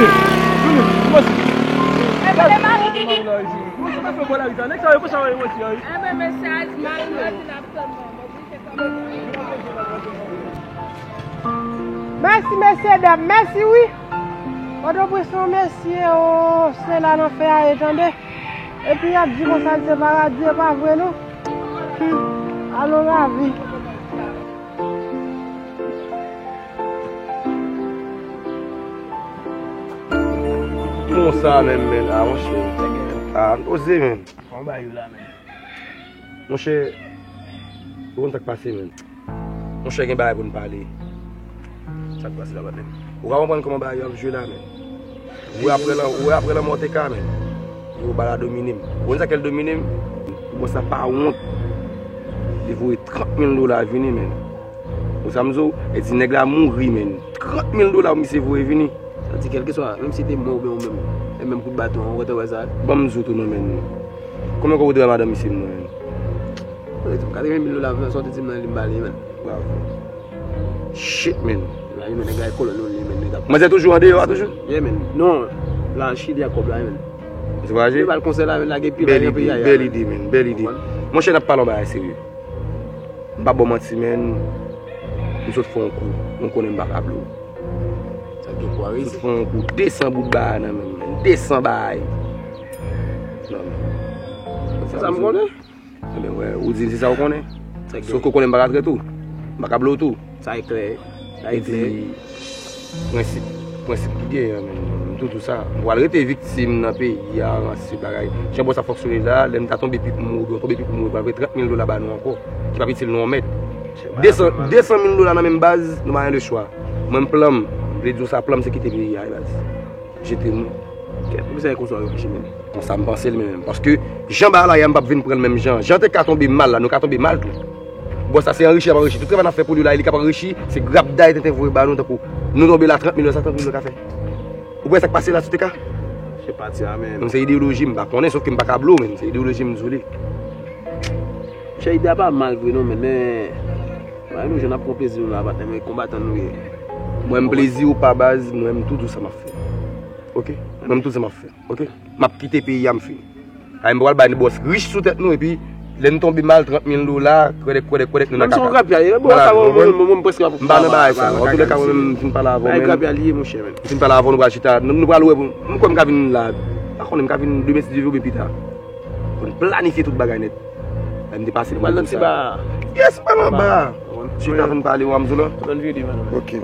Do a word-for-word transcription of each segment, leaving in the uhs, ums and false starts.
Vini, vini, mèsi. Mèsi, mèsi, mèsi. Enben, mesye, a di mari mwen di n ap tann mwen. Mèsi, mesye dam, mèsi wi. Pòtoprens lan, mesye, o, se la nan fè a ye, tande. Epi y ap di konsa se paradi, e pa vre non. Hmm, alon lavi. Konsa menm, men, a, monchè. A, oze, men. Kòman bagay yo la, men? Monchè, ou konn sa k pase, men. Monchè, gen bagay pou n pale. Sa k pase la, patnè m? Ou ka konprann kòman bagay yo ap jwe la, men. Ou wè apre lan, ou wè apre lanmò te ka, men. Yo ba la domine m. Ou konn sa k fè l domine m? Ou konn sa pa wont. Li voye trant mil dola vini, men. Ou sa m di w, e di nèg la mouri, men. Trant mil dola misye voye vini. Sa di kèlkeswa, menm si te mwen oubyen ou menm, e menm kout baton an, ou wè sa. Ban m di w tou non, men. Konbyen kòb ou te bay madanm misye m nan, men? Katrevennmil dola, sòti di m nan li m ba li, men. Bravo. Shit, men. La, men, nèg la e kolòn nou, li, men, nèg la. Manzè toujou andeyò a, toujou? Yeah, men. Non, la, Chili a kòb la, men. Se pa je? Li ba l konsèy la, men, lage pye la, bèl ide, men, bèl ide. Monchè, n ap pale yon bagay serye. M pa ba w manti, men. M sot fè yon kou. Ou konnen m pa ka ble w. Sa gen pou a rezi. Sot fè yon kou, de san bout bagay nan men m, men. De san bagay. Non, men. Se sa m konnen. Ebyen, wè, ou di se sa w konnen. Sot kou konnen m pa ka trete w. M pa ka blow tou. Sa e klè. Sa e klè. Epi, prensip, prensip ki genyen an, men, m tou di w sa. M pral rete viktim nan peyi a, ranse bagay. Jan bòs ap fonksyone la, lè n ta tonbe pi pou mouri, oubyen tonbe pi pou mouri, pral voye trant mil dola ba nou ankò. Ki p ap itil nou yon mèd. Desan, desan mil dola nan men m baz, nou pa gen lechwa. Mwen, m plan m, m vle di w sa, plan m se kite peyi a, baz. Jete nou. Kèt, poukisa e konsa w reflechi menm? Konsa m panse l menm. Paske jan bagay la ye a, m p ap vin pran l menm jan. Jan te ka tonbe mal la, nou ka tonbe mal tou. Bòs la se anrichi l ap anrichi. Tout travay n ap fè pou li la, li k ap anrichi, se grapday tenten voye ba nou tankou. Nou tonbe la trant mil dola, sa trant mil dola ka fè? Ou wè sa k pase la sou T K? Se pati a, men. Menm se ideoloji, m pa konnen, sòf ke m pa ka blow, men se ideoloji m sou li. Chè, ide a pa mal vre non, men, men, men nou jwenn ap pran plezi nou la, patnè, men konbatan nou ye. Mwen, m plezi ou pa baz, mwen, m tou di w sa m ap fè. Ok? Mwen, m tou di w sa m ap fè. Ok? M ap kite peyi a, m fini. Ay, m pral bay bòs rich sou tèt nou, epi lè n tonbe mal, trant mil dola, kwèdèk, kwèdèk, kwèdèk, nou nan kaka. Vwala, w konprann? M pa nan bagay sa. Antoulèka, mwen menm, m fin pale avè w, men. M fin pale avè w, nou pral chita. Nou, nou pral wè pou, m kwè m ka vin la. Pa konnen, m ka vin demen si Dye vle oubyen pita. Pou n planifye tout bagay nèt. Lè m te pase pou m sa. Yes, m pral anba. Chita vin pale, w a m di w la. Ok.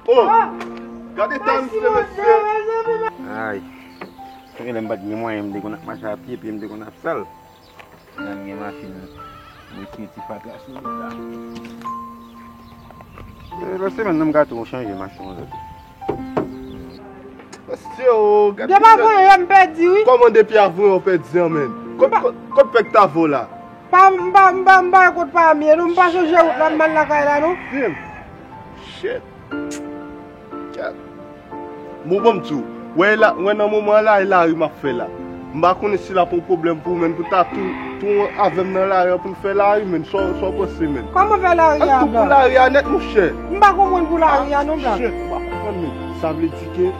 Oh! Gade tan se mesye. Ay. Kote lè m pa t gen mwayen, m te konn ap mache a pye, pye m te konn ap sal. Lè m gen machin, m retire ti fatra sou li la. Lòt semèn nan m gate w chanje machin w la. Mesye o, gade. Depi avan yè m pèdi wi. Kòman depi avan yè w pèdi an menm? Kot, kot, kot pèk ta vo la? Pa, m pa, m pa, m pa kot pa m ye non, m pa sonje wout la, m mal lakay la non. Dim. Shit. Bon, bon, m di w, wè la, wè nan moman la, e lari m ap fè la. M pa konnen si l ap yon pwoblèm pou ou, men pou ta tou, tou avè m nan lari a pou n fè lari, men sa w, sa w panse, men? Kòman fè lari a, Blan? An tou pou lari a nèt, monchè. M pa konprann pou lari a, non, Blan. Shit, m pa konprann, men. Sa vle di ke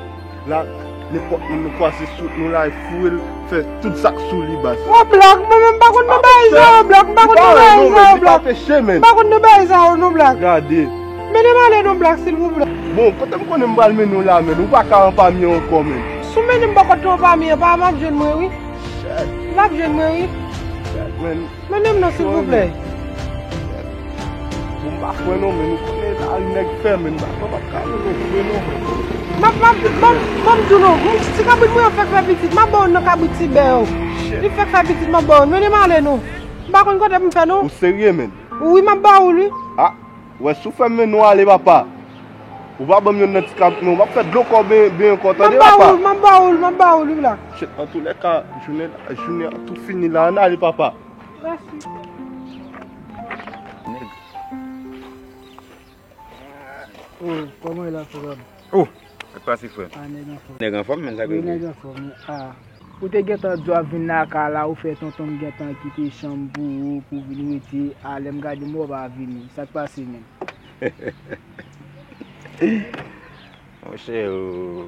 la, nenpòt moun nou kwaze sou wout nou la, e foure l, fè tout sa k sou li, baz. Ô, Blan, mwen menm m pa konn nan bagay sa yo, Blan, m pa konn nan bagay sa yo, Blan. M pa konn nan bagay sa yo, non, Blan. Gade. Mennen m ale non Black silvouplè. Bon, kote m konnen m pral mennen w la menn, ou pa ka anba mye ankò menn. Si w mennen m bò kote w anba mye an, pa m ap jwenn mwen wi. L ap jwenn mwen wi. Mennen m non silvouplè. Bon, m pa kwè non menn, ou konnen lari nèg fè menn, m pa kwè m ap ka mennen w vre non. M ap, m ap, m ap, m ap di w non, m, ti kabrit mwen an fèk fè pitit, m ap ba w nan kabrit ti bè yo. Li fèk fè pitit, m ap ba w, mennen m ale non. M pa konn kote pou m fè non. Ou serye menn? Wi, m ap ba w l wi. Wè, si w fè m mennen w ale, papa, ou pa ban m yonn nan ti kabrit mwen, w ap fè dlo kò w benyen, benyen kò w, tande, papa. M ap ba ou l, m ap ba ou l, m ap ba ou l, wi, la. Shit, antoulèka, jounen, jounen an tou fini la, ann ale, papa. Mèsi. Nèg. Oh, kòman e la, frè m? Oh, sa k pase, frè m? Ah, nèg anfòm. Nèg anfòm, men sa k rive? Wi, nèg anfòm, wi. Ah. Ou te gentan di w ap vin lakay la, ou fè tonton m gentan kite chanm pou ou, pou w vin rete. A, lè m gade m wè w pa vini. Sa k pase menm? Monchè, o,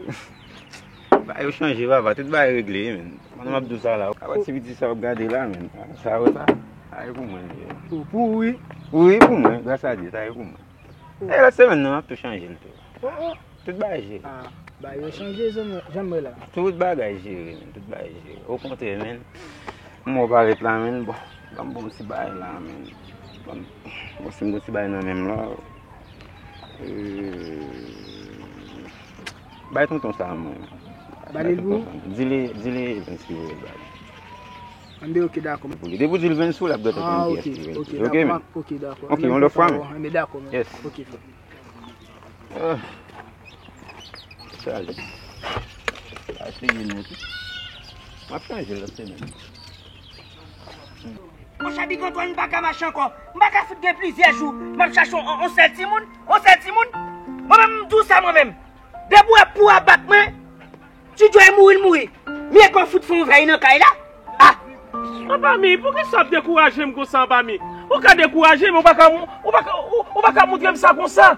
bagay yo chanje, papa. Tout bagay regle, menn. Kòman m ap di w sa la? Apa ti piti sa w ap gade la, menn? Sa w wè sa? Sa e pou mwen li ye. Pou ou, wi? Wi, pou mwen. Gras a Dye, sa e pou mwen. E lòt semèn nan, m ap tou chanje l tou. Tout bagay jere. Ah, bagay yo chanje, zanmi, jan m wè la. Tout bagay jere, menn. Tout bagay jere. Okontrè, menn. M wè w parèt la, menn. Bon, ban m bon ti bagay la, menn. Bon, bon, si m gon ti bagay nan men m la. Euh, bay tonton sa, mwen. Ba li l pou ou? Di li, di li, Evens ki voye l ba li. Anben, ok, dakò. Depi w di l Evens ou, l ap dwe tonton ki Evens. Ah, ok, ok, dakò. Ok, yon lòt fwa, men. Anben, dakò, men. Yes. Ok, frè. Ah. Chaje. Chaje nèt. M ap chanje lòt semèn. Monchè, Big Antoine, m pa ka mache ankò. M pa ka fout gen plizyè jou m ap chache on, on, on sèl timoun, on sèl timoun. Mwen menm, m di w sa mwen menm. Depi w wè pou a bat mwen, Ti Joe mouri, l mouri. Mye kò fout fè yon vèy nan kay la. Ah! Anba mi, poukisa w ap dekouraje m konsa anba mi? Ou ka dekouraje, men ou pa ka, ou pa ka, ou, ou pa ka montre m sa konsa.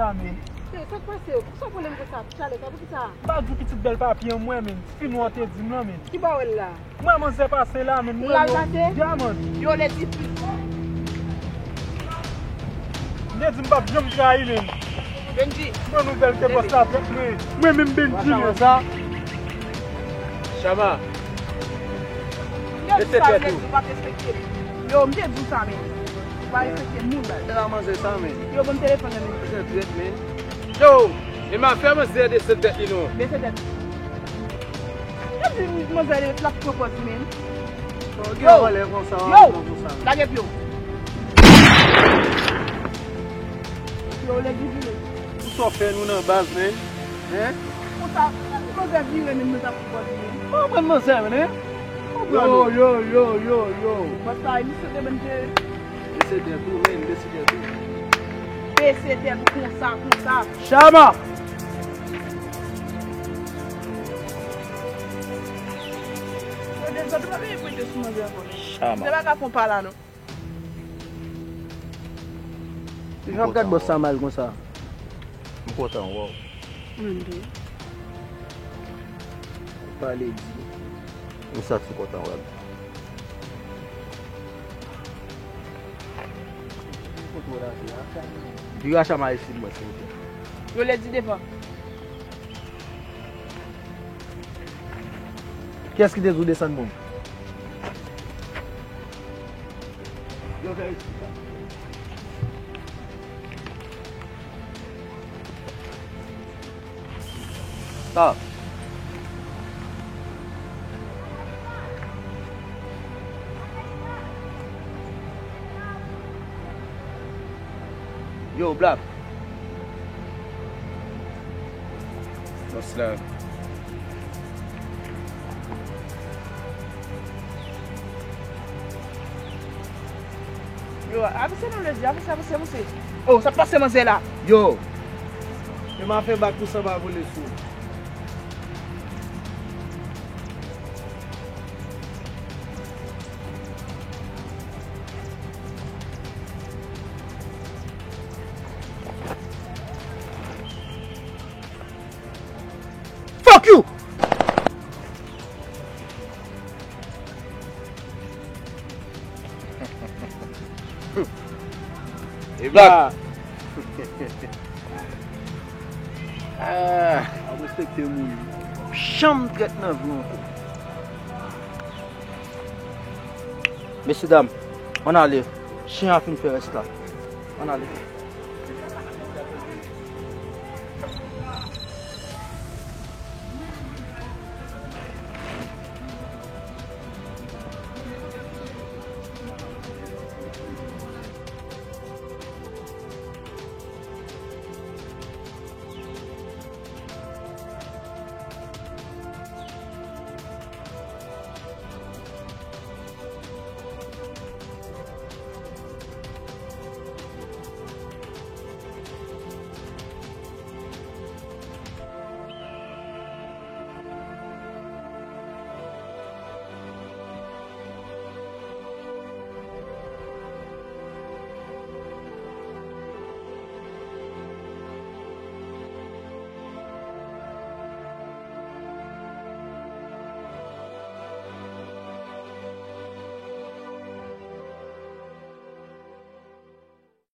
Sa, men. Yo, sa k pase yo? Sa w pwoblèm konsa? Chalè sa, poukisa? M pa di w pitit bèl papi an mwen, men. Ti fi nwa w te di m lan, men. Ki ba w la? Mwen, manzè pase la, men. Mwen, yo, pase? Ya, man. Yo, le di plis. M te di m p ap janm trayi, men. Benji. Bon nouvèl ke bòs la fè mwen. Mwen menm Benji, men. Sa. Chama. Yo, di sa, yo, di w p ap respekte m. Yo, m te di w sa, men. Ou pa respekte moun, baz. E la manzè sa, men. Yo, ban m telefòn nan, men. Desann tèt, men. Yo, e m a fè manzè desann tèt li, non. Desann tèt. Yo di manzè l ap pran pòz, men. Yo, yo, lage pye w. Yo, lè di vire. Pou sa w fè nou nan baz, men. Hein? Konsa, manzè vire, men nou t ap pran vire. Ou konprann manzè, men, hein? Ou konprann? Yo, yo, yo, yo, yo. Bòs la, misye te ban m te. Bese tèt ou, men, bese tèt ou. Bese tèt ou konsa, konsa. Chama! Yo, dezòd, ou pa vin prete sou manzè ankò. Chama. Se pa ka fon pa la, non. Jan ap gad bòs sa mal konsa. M kontan wè w. Mwen tou. Pale di. M santi kontan wè l. Vire Chama isit mwen, silvouplè. Yo lè di devan. Kiyès ki te di w desann moun? Yo fè isit la. Sa. Yo, Black. Bòs la. Yo, avanse non, lè di, avanse, avanse, avanse. Oh, sa k pase manzè la? Yo. E m a fè bak pou sa pa vole sou ou. Fuck you! Black. Ah. Ap respekte moun. Janm trèt nan vi w ankò. Mesye dam, ann ale. Chen an fin fè rès la. Ann ale.